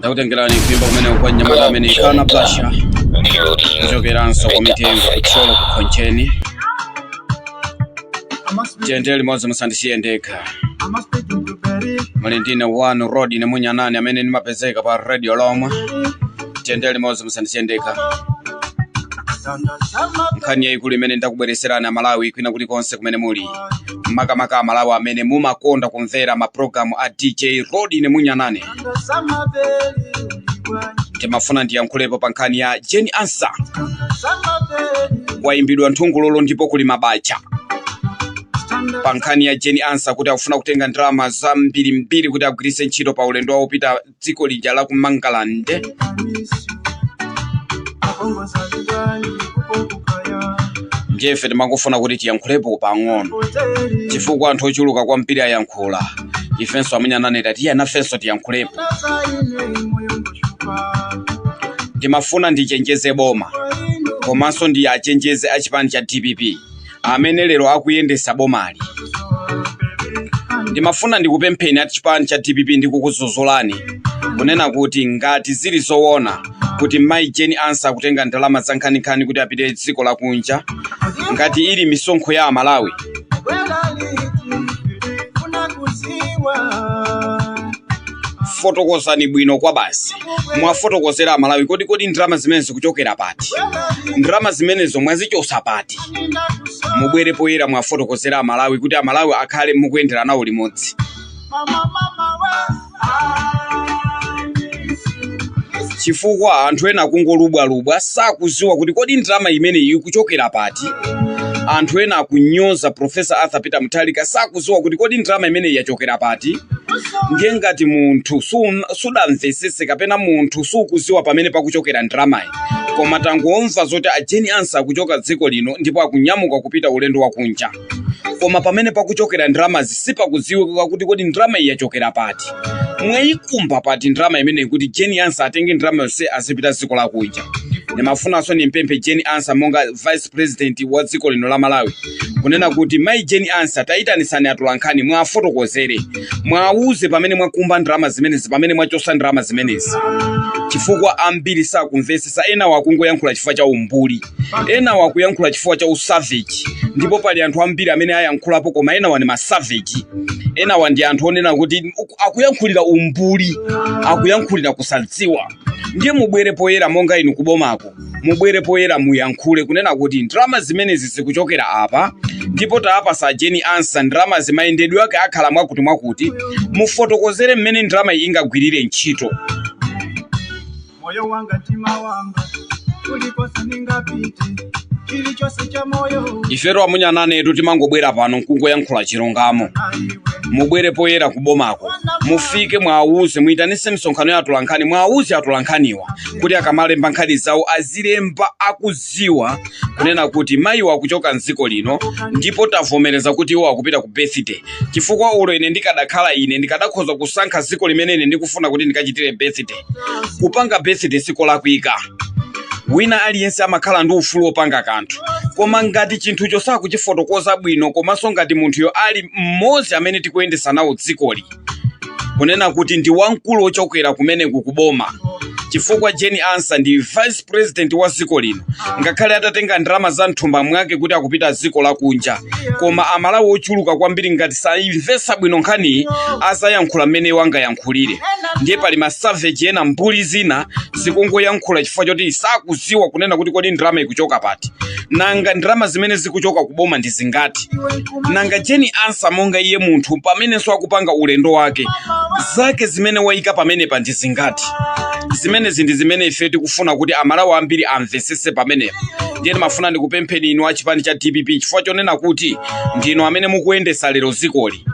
Takutengerani kuimba kumene kwa mnyamata amene Kana Blasha, kuchokeranso kwa mitengo kuThyolo kukhoncheni. Tiyendere limodzi, musandisiye ndekha. Muli ndine wanu Rod Nemunyanani amene ndimapezeka pa radio lomwe. Tiyendere limodzi, musandisiye ndekha. Nkhani yayikulu imene ndakubwereserani Amalawi kwina kulikonse kumene muli, makamaka Amalawi amene mumakonda kumvera mapulogalamu a DJ Rod Nemunyanani, ndimafuna ndiyankhulepo pa nkhani ya Jane Ansah. Kwayimbidwa nthungululu ndipo kuli mabacha pa nkhani ya Jane Ansah, kuti akufuna kutenga ndalama zambirimbiri kuti agwiritse ntchito pa ulendo wawo upita dziko lija la ku Mangalande. Ndiye ife timangofuna kuti tiyankhulepo pang'ono, chifukwa anthu ochuluka kwambiri ayankhula. Ifenso amunyanane tatiya nafenso tiyankhulepo. Ndimafuna ndichenjeze boma komanso ndi achenjeze a chipani cha DPP amene lero akuyendesa bomali. Ndimafuna ndikupempheni a chipani cha DPP ndi kukudzudzulani kunena kuti ngati zili zoona kuti mayi Jane Ansah akutenga ndalama za nkhaninkhani kuti apite dziko lakunja, ngati ili misonkho ya Amalawi, fotokozani bwino kwa basi, mwafotokozera Amalawi kodi ndalama zimene zikuchokera pati, ndalama zimenezo mwazichosa pati. Mubwere poyera, mwafotokozera Amalawi kuti Amalawi akhale mukuyendera nawo limodzi, chifukwa anthu ena akungolubwalubwa, sakuziwa kuti kodi ndalama imeneyi ikuchokera pati. Anthu ena akunyoza Professor Arthur Peter Mutharika, sakuziwa kuti kodi ndalama imeneyi yachokera pati. Ndiye ngati munthu sudamvesese kapena munthu sukuziwa pamene pakuchokera ndalamayi, koma tangomva zoti a Jane Ansah akuchoka dziko lino ndipo akunyamuka kupita ulendo wakunja, koma pamene pakuchokera ndalamazi sipakudziwika kuti kodi ndalama iyi yachokera pati, mwayikumba pati ndalama imeneyi kuti Jane Ansah atenge ndalama yonse azipita dziko lakunja. Ndimafunanso nimpemphe Jane Ansah monga vice president wa dziko lino la Malawi kunena kuti mayi Jane Ansah, tayitanisani atolankhani, mwafotokozere, mwauze pamene mwakumba ndalama zimenezi, pamene mwachosa ndalama zimenezi, chifukwa ambiri sakumvesesa. Enawo akungoyankhula chifukwa cha umbuli, enawo akuyankhula chifukwa cha usavage, ndipo pali anthu ambiri amene ayankhulapo, koma enawa ndi masavage, enawa ndi anthu onena kuti akuyankhulira umbuli, akuyankhulira kusadziwa. Ndiye mubwere poyera monga inu kubomako, mubwere poyera muyankhule kunena kuti ndalama zimenezi zikuchokera apa, ndipo taapasa Jane Ansah ndalama, mayendedwe ake akhala mwakuti mwakuti. Mufotokozere mmene ndalama iyi ingagwirire ntchito. Moyo wanga, mtima wanga, kulikonse ndingapite, chilichonse cha moyo. Ifetu amunyananetu timangobwera pano nkungoyankhula chilungamo. Aiwe. Mubwere poyera kubomako, mufike mwauze, muyitanise misonkhano ya atolankhani, mwauze atolankhaniwa kuti akamalemba nkhani zawo azilemba akuziwa kunena kuti mayiwo akuchoka mdziko lino ndipo tavomereza kuti iwo akupita ku birthday, chifukwa ulo ine ndikadakhala ine ndikadakhoza kusankha dziko limene ine ndikufuna kuti ndikachitire birthday. Kupanga birthday sikolakwika, wina aliyense amakhala ndi ufulu wopanga kanthu, koma ngati chinthucho sakuchifotokoza bwino, komanso ngati munthuyo ali mmodzi amene tikuyendesa nawo dzikoli, kunena kuti ndi wamkulu wochokera kumeneku kuboma, chifukwa Jane Ansah ndi vice president wa dziko lino, ngakhale atatenga ndalama za mthumba mwake kuti akupita dziko lakunja, koma Amalawi ochuluka kwambiri ngati sayimvesa bwino nkhaniyi azayankhula mmene iwo angayankhulire. Ndiye pali masavage ena, mbuli zina zikungoyankhula chifukwa choti sakuziwa kunena kuti kodi ndalama ikuchoka pati, nanga ndalama zimene zikuchoka kuboma ndi zingati, nanga Jane Ansah monga iye munthu pamenenso akupanga ulendo wake, zake zimene wayika pamenepa ndi zingati. Zimenezi ndi zimene ife tikufuna kuti Amalawi ambiri amvesese pamenepa. Ndiye ndimafuna ndikupempheni inu a chipani cha DPP, chifukwa chonena kuti ndinu amene mukuyendesa lero dzikoli,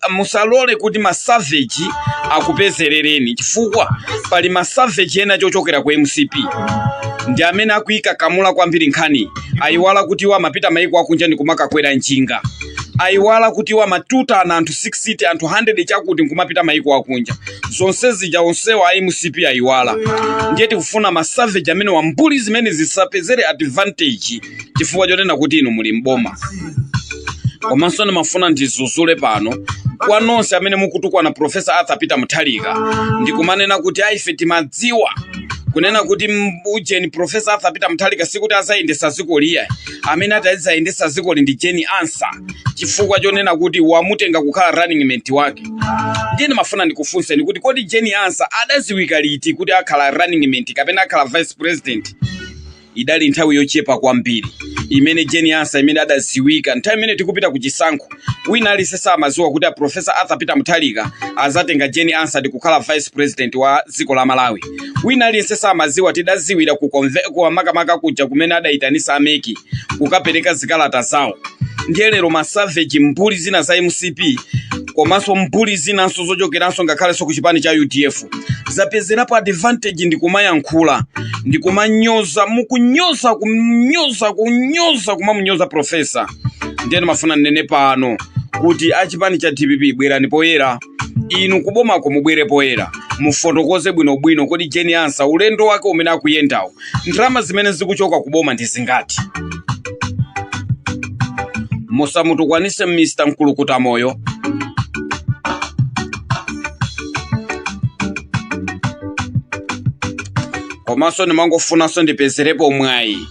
musalole kuti masavage akupezerereni, chifukwa pali masavage ena chochokera ku MCP ndi amene akuyika kamula kwambiri nkhani. Ayiwala kuti iwo amapita maiko akunja ndi kumakakwera njinga, ayiwala kuti iwo amatutana anthu 60, anthu 100 chakuti nkumapita maiko akunja. Zonse zija onsewa a MCP ayiwala. Ndiye tikufuna masavage amene wambuli zimene zisapezere advantage chifukwa chonena kuti inu muli mboma. Komanso ndimafuna ndizuzule pano Kwa nonse amene mukutukwana Professor Arthur Peter Mutharika ndikumanena kuti aife timadziwa kunena kuti ujeni Professor Arthur Peter Mutharika sikuti azayendesa dziko liya, amene ati azayendesa dzikoli ndi Jane Ansah chifukwa chonena kuti wamutenga kukhala running mate wake. Ndiye ndimafuna ndikufunseni kuti kodi Jane Ansah adaziwika liti kuti akhala running mate kapena akhala vice president? Idali nthawi yochepa kwambiri imene Jane Ansah imene adaziwika. Nthawi imene tikupita ku chisankho, wina aliyense samaziwa kuti a Professor Arthur Peter Mutharika azatenga Jane Ansah ndi kukhala vice president wa dziko la Malawi. Wina aliyense samaziwa, tidaziwira ku makamaka kuja kumene adayitanisa a MEC kukapereka zikalata zawo. Ndiye lero masavage, mbuli zina za MCP komanso mbuli zinanso zochokeranso ngakhalenso ku chipani cha UDF zapezerapo advantage ndi kumayankhula ndi kumanyoza, mukunyoza, kunyoza, kunyoza, kumamunyoza professor. Ndiye ndimafuna ndinene pano kuti achipani cha DPP, bwerani poyera. Inu kubomako mubwere poyera, mufotokoze bwinobwino, kodi Jane Ansah ulendo wake umene akuyendawo, ndalama zimene zikuchoka kuboma ndi zingati? Musamutukwanise Mr Mkulukuta Moyo. Komanso ndimangofunanso ndipezerepo mwayi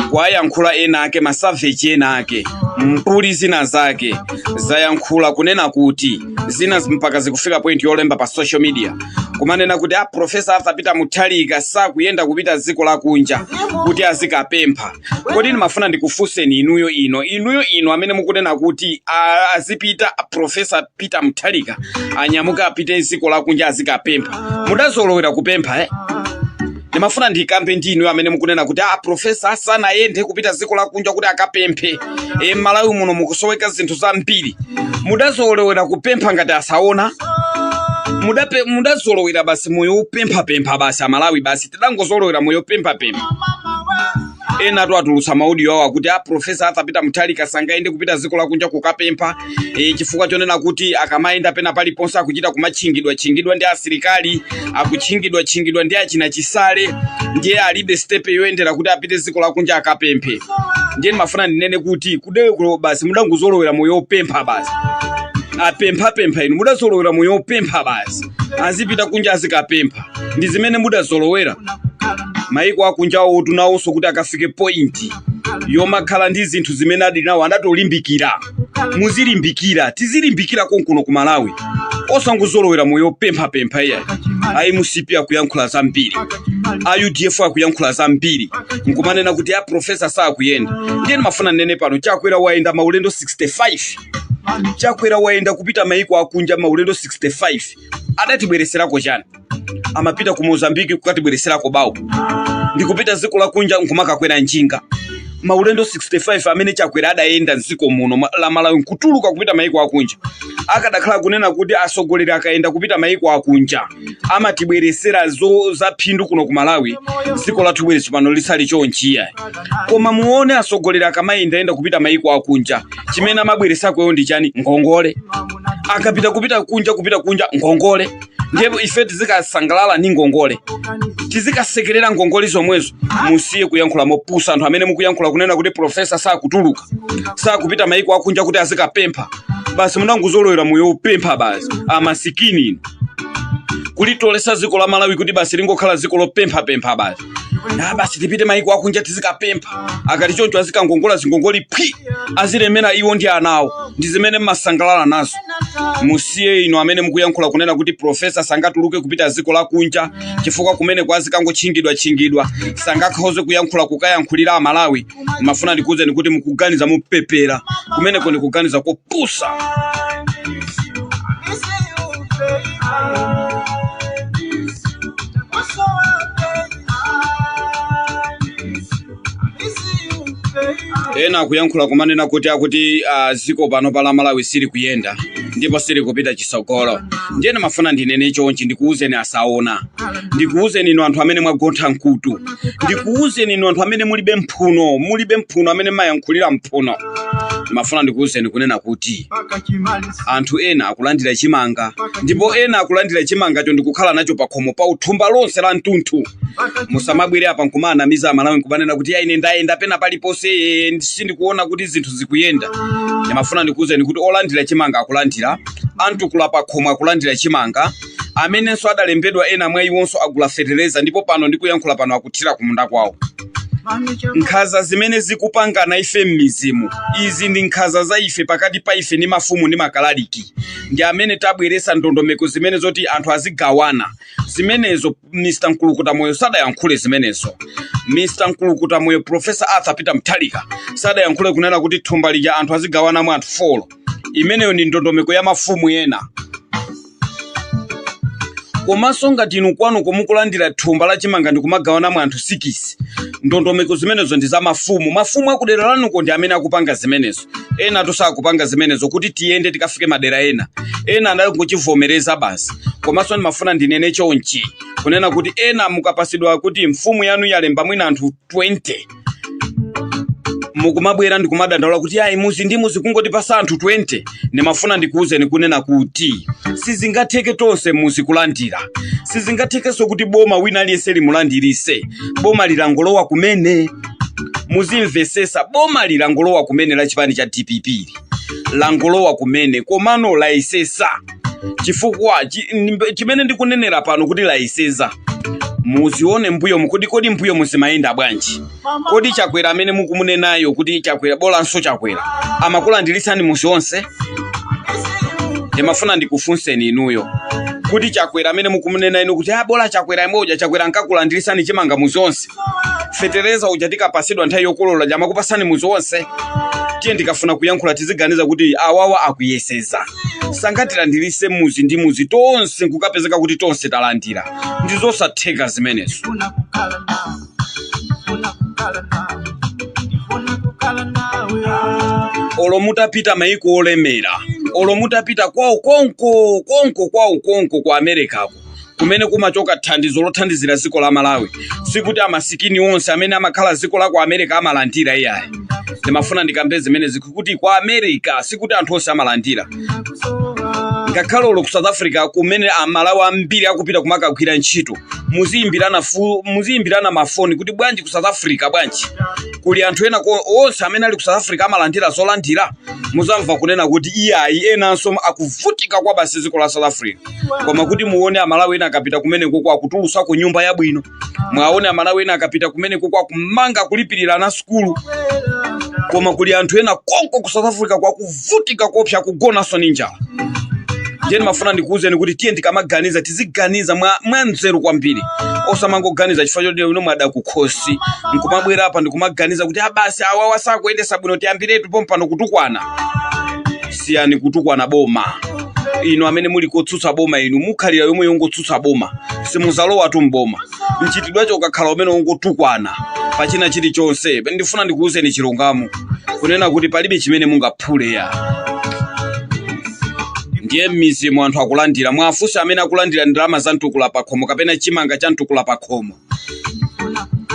kuwayankhula ena ake, masavage ena ake, mbuli zina zake zayankhula kunena kuti zina mpaka zikufika point yolemba pa social media kumanena kuti a Professor Arthur Peter Mutharika sakuyenda kupita dziko lakunja kuti azikapempha. Kodi ndimafuna ndikufunseni inuyo ino inuyo ino amene mukunena kuti azipita Professor Peter Mutharika anyamuka apite dziko lakunja azikapempha, mudazolowera kupempha, eh? Ndimafuna ndikambe ndi inuyo amene mukunena kuti a professor sanayende kupita dziko lakunja kuti akapemphe, m'Malawi muno mukusoweka zinthu zambiri. Mudazolowera kupempha ngati asaona. Mudazolowera basi moyo wopemphapempha basi. Amalawi basi tidangozolowera moyo wopemphapempha. Ena tu atulutsa maaudio awo akuti a Professor Arthur Peter Mutharika sangayende kupita dziko lakunja kukapempha, chifukwa chonena kuti akamayenda pena paliponse akuchita kumatchingidwa tchingidwa ndi asilikali, akutchingidwa tchingidwa ndi achina Chisale, ndiye alibe step yoyendera kuti apite dziko lakunja akapemphe. Ndiye ndimafuna ndinene kuti kudewekulo basi mudangozolowera moyo wopempha basi, apemphapempha inu mudazolowera moyo wopempha basi, azipita kunja azikapempha ndi zimene mudazolowera. Maiko akunjawo tunawonso kuti akafike point yomakhala ndi zinthu zimene adali nawo adatolimbikira. Muzilimbikira, tizilimbikira konkuno ku Malawi, osangozolowera moyo wopemphapempha iyayi. A MCP akuyankhula zambiri, a UDF akuyankhula zambiri nkumanena kuti a professor sakuyenda. Ndiye ndimafuna ndinene pano, Chakwera wayenda maulendo 65. Chakwera wayenda kupita maiko akunja maulendo 65, adatibwereserako chani? Amapita ku Mozambiki kukatibwereserako bawo, ndikupita dziko lakunja nkumakakwera njinga. Maulendo 65 amene Chakwera adayenda mdziko muno la Malawi nkutuluka kupita maiko akunja, akadakhala kunena kuti atsogoleri akayenda kupita maiko akunja amatibweresera za phindu kuno ku Malawi, dziko lathu bwenzi pano lisali chonchi iyayi. Koma muone atsogoleri akamayendayenda kupita maiko akunja, chimene amabweresakoyo ndi chani? Ngongole. Akapita kupita kunja, kupita kunja, ngongole. Ndiye ife tizikasangalala ndi ngongole, tizikasekerera ngongole zomwezo. Musiye kuyankhula mopusa anthu amene mukuyankhula kunena kuti professor sakutuluka, sakupita maiko akunja kuti azikapempha. Basi munangozolowera moyo wopempha basi, amasikini inu. Kulitolesa dziko la Malawi kuti basi lingokhala dziko lopemphapempha basi. Na basi tipite maiko akunja tizikapempha, akati choncho azikangongola zingongoli phwi, azilemera iwo ndi anawo. Ndi zimene mmasangalala nazo. Musiye inu amene mukuyankhula kunena kuti professor sangatuluke kupita dziko lakunja chifukwa kumeneko azikangotchingidwa tchingidwa, sangakhoze kuyankhula kukayankhulira Amalawi. Mafuna ndikuwuzeni kuti mukuganiza mupepera, kumeneko ndikuganiza kopusa. Miss you, baby. Miss you. Baby. Miss you, baby. Ena akuyankhula kumanena kuti akuti dziko pano pa la Malawi sili kuyenda ndipo sili kupita chisogolo. Ndiye ndimafuna ndinene chonchi, ndikuwuzeni asaona, ndikuwuzeni inu anthu amene mwagontha mkutu, ndikuwuzeni inu anthu amene mulibe mphuno, mulibe mphuno, amene mayankhulira mphuno. Ndimafuna ndikuwuzeni kunena kuti anthu ena akulandira chimanga, ndipo ena akulandira chimangacho ndikukhala nacho pakhomo pa thumba lonse la mtunthu. Musamabwere apa nkumanamiza Amalawi nkumanena kuti ya ine ndayenda pena paliponse, sindikuona kuti zinthu zikuyenda. Ndimafuna ndikuwuzeni kuti olandira chimanga akulandira, antukula pakhomo akulandira chimanga, amenenso adalembedwa ena mwa iwonso agula fetereza, ndipo pano ndikuyankhula pano akuthira kumunda kwawo. Nkhaza zimene zikupangana ife m'midzimu izi ndi nkhaza za ife pakati pa ife ndi mafumu ndi makalaliki, ndi amene tabweresa ndondomeko zimene zoti anthu azigawana zimenezo. Mr Mkulukuta Moyo sadayankhule zimenezo. Mr Mkulukuta Moyo, Professor Arthur Peter Mutharika, sadayankhule kunena kuti thumba lija anthu azigawanamo anthu 4. Imeneyo ndi ndondomeko ya mafumu ena. Komanso ngati inu kwanuko mukulandira thumba la chimanga ndi kumagawanamo anthu 6, ndondomeko zimenezo ndi za mafumu. Mafumu akudera lanuko ndi amene akupanga zimenezo. Ena tusakupanga zimenezo kuti tiyende tikafike madera ena. Ena anangochivomereza basi. Komanso ndimafuna ndinene chonchi kunena kuti ena mukapasidwa kuti mfumu yanu yalemba mwina anthu 20, mukumabwera ndikumadandaula kuti ayi, muzi ndi muzi kungotipasa anthu 20. Ndimafuna ndikuwuzeni kunena kuti sizingatheke tonse muzi kulandira. Sizingathekenso kuti boma wina aliyense limulandirise. Boma lilangolowa kumene, muzimvesesa, boma lilangolowa kumene la chipani cha DPP langolowa kumene, komano layesesa. Chifukwa chimene ndikunenera pano kuti layeseza, muzione mbuyo kodi kodi mbuyo muzimayenda bwanji? Kodi Chakwera amene mukumunenayo kuti Chakwera, bolanso Chakwera amakulandiritsani muzi onse? Ndimafuna ndikufunseni inuyo kuti Chakwera amene mukumunena inu kuti ah, bola Chakwera imwe uja, Chakwera ankakulandiritsani chimanga muzi onse? Fetereza uja tikapasidwa nthawi yokolola amakupasani muzi onse? Tiye ndikafuna kuyankhula tiziganiza kuti awawa akuyeseza. Sangatilandirise muzi ndi muzi tonse nkukapezeka kuti tonse talandira, ndi zosatheka zimenezo. Ndifuna kukhala nawe, ndifuna kukhala nawe, ndifuna kukhala nawe. Olo mutapita maiko olemera, olo mutapita kwawo konko konko kwawo konko ku Americako kumene kumachoka thandizo lothandizira dziko la Malawi, sikuti amasikini onse amene amakhala dziko la ku America amalandira, iyayi. Ndimafuna ndikambe zimenezi kuti kwa America sikuti anthu onse amalandira. Ngakhale olo ku South Africa kumene Amalawi ambiri akupita kumakagwira ntchito, muziyimbirana mafoni kuti bwanji ku South Africa, bwanji kuli anthu ena onse amene ali ku South Africa amalandira zolandira? Muzamva kunena kuti iyayi, enanso akuvutika kwa basi dziko la South Africa. Koma kuti muone Amalawi ena akapita kumeneko akutulusa ku nyumba yabwino, mwaone Amalawi ena akapita kumeneko akumanga, kulipirira ana sukulu, koma kuli anthu ena konko ku South Africa kwakuvutika kopsa, kugonanso ndi njala. Ndiye ndimafuna ndikuwuzeni kuti tiye tikamaganiza tiziganiza mwa nzeru kwambiri, osamangoganiza chifukwa choti ino mwada kukhosi nkumabwera apa ndikumaganiza kuti abasi awawa sakuyendesa bwino, tiyambiretu pompano kutukwana. Siyani kutukwana boma. Inu amene muli kotsutsa boma, inu mukhalira yomwe yongotsutsa boma, simuzalowa tu mboma. Mchitidwe ukakhala umene wongotukwana pachina chilichonse, ndifuna ndikuwuzeni chilungamo kunena kuti palibe chimene mungaphule ya. Ndiye m'midzimu anthu akulandira, mwafunse amene akulandira ndalama za mtukula pakhomo kapena chimanga cha mtukula pakhomo,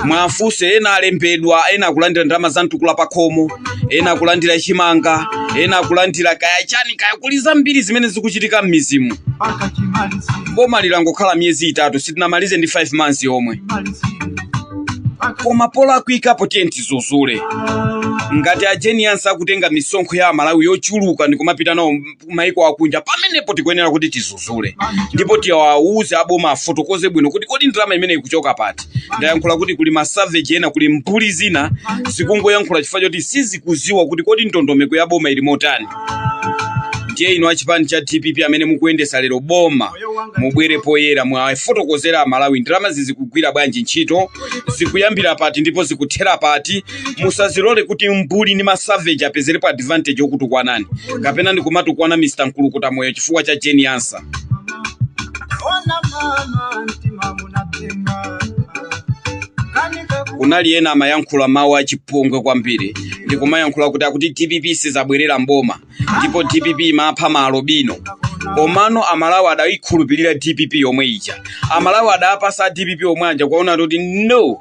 mwafunse. Ena alembedwa, ena akulandira ndalama za mtukula pakhomo, ena akulandira chimanga, ena akulandira kaya chani kaya. Kuli zambiri zimene zikuchitika m'midzimu. Mpaka chimaliziro. Boma lilangokhala miyezi 3, sitinamalize ndi 5 months yomwe. Chimaliziro. Mpaka Koma polakwikapo tiye tizuzule. Ngati a Jane Ansah akutenga misonkho ya Amalawi yochuluka ndi kumapita nawo maiko akunja, pamenepo tikuyenera kuti tizuzule ndipo tiwawuze aboma afotokoze bwino kuti kodi ndalama imene ikuchoka pati. Ndayankhula kuti kuli ma savage ena, kuli mbuli zina zikungoyankhula chifukwa choti sizikuziwa kuti kodi ndondomeko ya boma ili motani. Ndiye inu achipani cha DPP amene mukuyendesa lero boma, mubwere poyera, mwafotokozera Amalawi ndalama zizikugwira bwanji ntchito, zikuyambira pati ndipo zikuthera pati. Musazilole kuti mbuli ndi ma savage apezerepo advantage yokutukwanani kapena ndikumatukwana Mr Mkulukuta Moyo chifukwa cha Jane Ansah. Ona mama, mtima munatenga kanika. Kunali ena amayankhula mawu achipongwe kwambiri ndikumayankhula kuti akuti DPP sizabwerera mboma ndipo DPP imapha maalobino. Komano Amalawi adayikhulupirira DPP yomwe ija. Amalawi adapasa DPP omwe aja kwaona kuti no.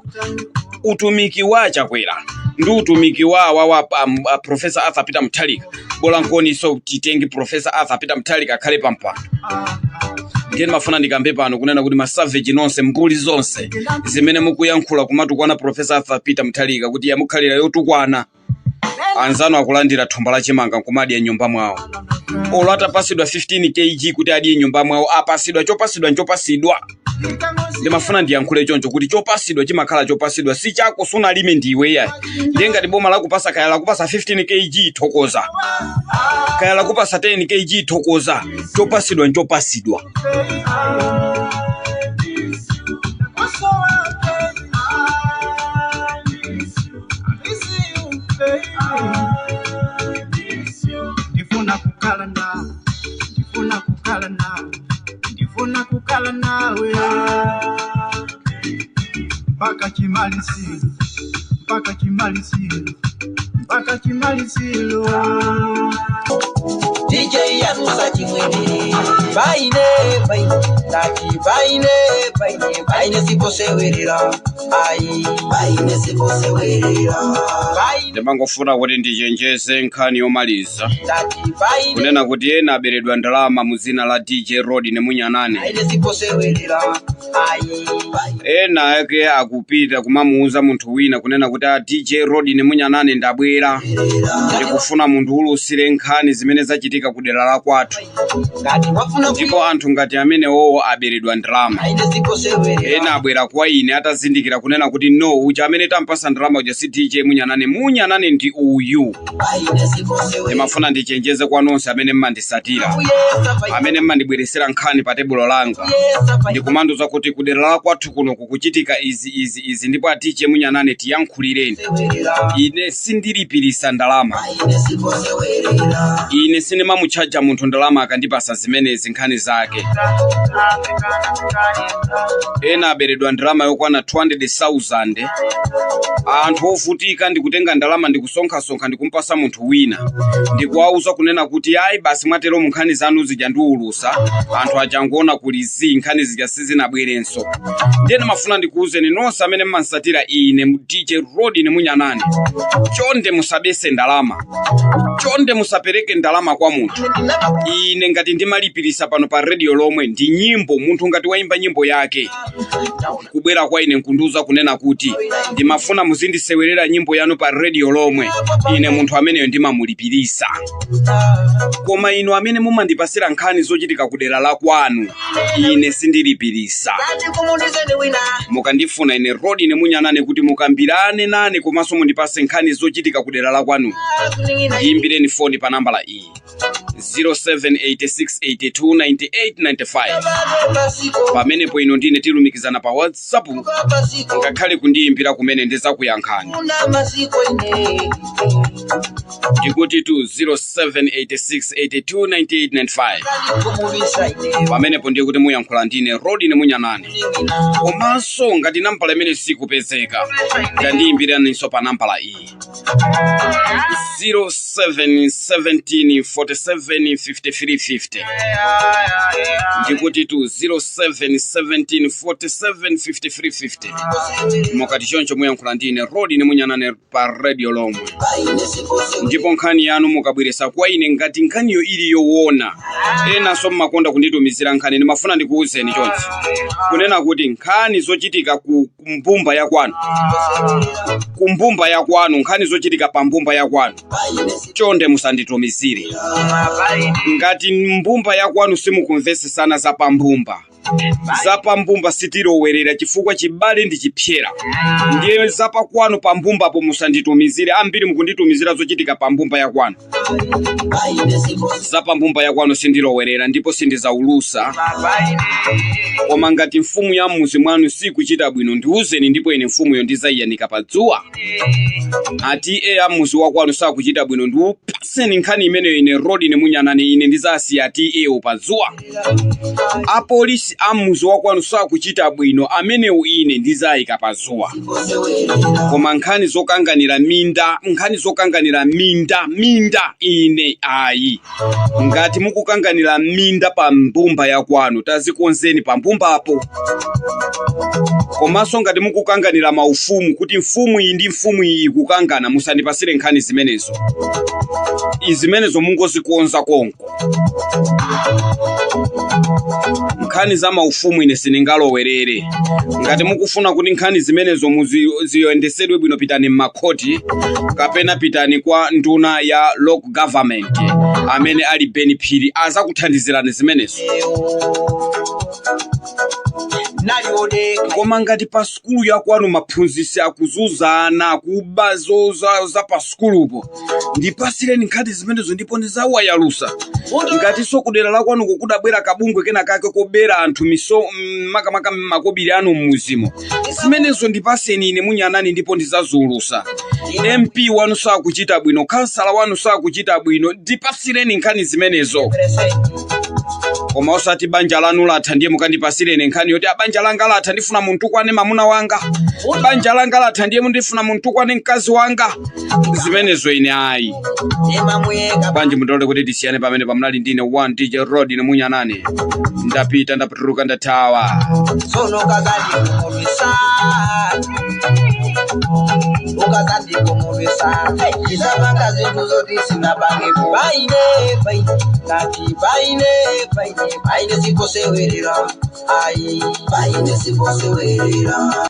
Utumiki wa Chakwera ndi utumiki wa Professor Arthur Peter Mutharika, bola nkoniso titenge Professor Arthur Peter Mutharika akhale pampando. Ndiye ndimafuna ndikambe pano kunena kuti masavage nonse, mbuli zonse zimene mukuyankhula kumatukwana Professor Arthur Peter Mutharika kuti yamukhalira yotukwana, anzanu akulandira thumba la chimanga nkumadya nyumba mwawo. Olo atapasidwa 15 kg kuti adye nyumba mwawo, apasidwa chopasidwa nchopasidwa. Ndimafuna ndiyankhule choncho kuti chopasidwa chimakhala chopasidwa, si chako, sunalime ndiwe yayi. Ndiye ngati boma lakupasa, kaya lakupasa 15 kg, thokoza, kaya lakupasa 10 kg, thokoza. Chopasidwa nchopasidwa. Ndifuna kukhala nawe, ndifuna kukhala nawe, ndifuna kukhala nawe mpaka chimaliziro, mpaka chimaliziro, mpaka chimaliziro. DJ yanusa chimwene paine paine ndati paine paine paine siposewerera ayi paine siposewerera paine. Ndimangofuna kuti ndichenjeze nkhani yomaliza Ndati paine kunena kuti ena aberedwa ndalama mu dzina la DJ Rodney Munyanane. Paine siposewerera ayi. Ena ake akupita kumamuuza munthu wina kunena kuti a DJ Rodney Munyanane ndabwera, ndikufuna munthu ulusire nkhani zimene zachitika ku dera la kwathu. Ngati wafuna. Ndipo anthu ngati amenewowo aberedwa ndalama. Paine siposewerera. Ena abwera kwa ine atazindikira kunena kuti no, uja amene tampasa ndalama uja si DJ Munyanane, Munyanane ndi uyu. Paine siposewerera. Ndimafuna ndichenjeze kwa nonse amene mmandisatira, Kuyesa paine. amene mmandibweresera nkhani pa tebulo langa, Kuyesa paine. ndikumandiuza kuti kudera la kwathu kuno kukuchitika izi, izi, izi, ndipo a DJ Munyanane tiyankhulireni. Sewerera. Ine sindilipirisa ndalama. Paine siposewerera. Ine sindimamutchaja munthu ndalama akandipasa zimenezi nkhani zake. Ena aberedwa ndalama yokwana 200,000. Anthu ovutika ndikutenga ndalama ndikusonkhasonkha ndikumpasa munthu wina ndikuwauza kunena kuti ayi basi, mwatero mu nkhani zanu zija ndiulusa. Anthu ajangoona kuli zi, nkhani zija sizinabwerenso. Ndiye ndimafuna ndikuwuzeni nonse amene mmansatira ine mu DJ Rodney Munyanane, chonde musabese ndalama, chonde musapereke ndalama kwa munthu. Ine ngati ndimalipirisa pano pa radio lomwe ndi nyimbo, munthu ngati wayimba nyimbo yake kubwera kwa ine nkundiuza kunena kuti ndimafuna muzindisewerera nyimbo yanu pa radio lomwe, ine munthu ameneyo ndimamulipirisa. Koma inu amene mumandipasira nkhani zochitika ku dera la kwanu, ine sindilipirisa. Ngati kumundizeni wina. Mukandifuna ine Rodney Munyanane kuti mukambirane nane komanso mundipase nkhani zochitika ku dera la kwanu, Kuning'ina. imbireni foni pa nambala iyi, 0786829895. Pasiko. Pamenepo ino ndine tilumikizana pa WhatsApp. Pasiko. Ngakhale kundiyimbira kumene ndizakuyankhani. Una masiko ine. Ndikuti tu 0786829895. Kumubisa ine. Pamenepo ndiye kuti muyankhula ndine Rodney Munyanane. Kuning'ina. Komanso ngati nambala imene sikupezeka, tandiyimbiraninso pa nambala iyi, 0717475350. Ndikuti tu 0717475350. Mukati choncho muyankhula ndine Rodney Munyanane pa radio lomwe. Paine siposewerera. Ndipo nkhani yanu mukabweresa kwa ine, ngati nkhaniyo ili yoona, enanso mmakonda kunditumizira nkhani, ndimafuna ndikuwuzeni chonchi kunena kuti nkhani zochitika ku mbumba ya kwanu, ku mbumba ya kwanu, nkhani zochitika pa mbumba ya kwanu, chonde musanditumizire. Ngati mbumba ya kwanu simukumvesesana za pambumba, zapambumba sitilowerera chifukwa chibale ndi chipyera. Ndiye zapakwanu pambumbapo musanditumizire. Ambiri mukunditumizira zochitika pambumba ya kwanu. Zapambumba ya kwanu sindilowerera ndipo sindizaulusa. Koma ngati mfumu ya mmuzi mwanu sikuchita bwino, ndiuzeni ndipo ine mfumuyo ndizayiyanika pa dzuwa. Ati e ya mmuzi wa kwanu sakuchita bwino, ndiupaseni nkhani imeneyo ine Rodney Munyanane, ine ndizasiya ati ewo pa dzuwa. Apolisi Aphunzitsi a mmuzi wakwanu sakuchita bwino, amenewo ine ndizayika pazuwa. Siposewerera. Koma nkhani zokanganira minda, nkhani zokanganira minda, minda ine ayi. Ngati mukukanganira minda pa mbumba ya kwanu, tazikonzeni pa mbumbapo. Komanso ngati mukukanganira maufumu, kuti mfumu iyi ndi mfumu iyi ikukangana, musandipasire nkhani zimenezo. Izimenezo mungozikonza konko. Nkhani za maufumu ine sindingalowerere. Ngati mukufuna kuti nkhani zimenezo ziyendesedwe bwino, pitani m'makhoti kapena pitani kwa nduna ya local government amene ali Ben Phiri, azakuthandizirani zimenezo. Naliodeka. Koma ngati pa sukulu yakwanu maphunzitsi akuzuzana, akuba za pa sukulupo, ndipasireni nkhani zimenezo ndipo ndizawayalusa. Ngatinso kudera la kwanuko kudabwera kabungwe kena kake kobera anthu miso makamaka makobiri anu mmuzimo, zimenezo ndipaseni ine munyanani ndipo ndizazulusa. MP wanu sakuchita bwino, kansala wanu sakuchita bwino, ndipasireni nkhani zimenezo. Koma osati banja lanu latha ndiye mukandipasireni nkhani yoti banja langa latha, ndifuna muntukwane mamuna wanga, banja langa latha ndiye mundifuna muntukwane mkazi wanga. Zimenezo ine ayi. Imamuyeka. Bwanji mundilole kuti tisiyane pamene pamunali ndine 1 DJ Rod ine munyanane. Ndapita, ndapatuluka, ndathawa. Sono ukazandikumulwisa, ukazandikumulwisa, ndizapanga zinthu zoti sinapangepo paine paine ngati paine paine paine siposewerera ayi paine siposewerera.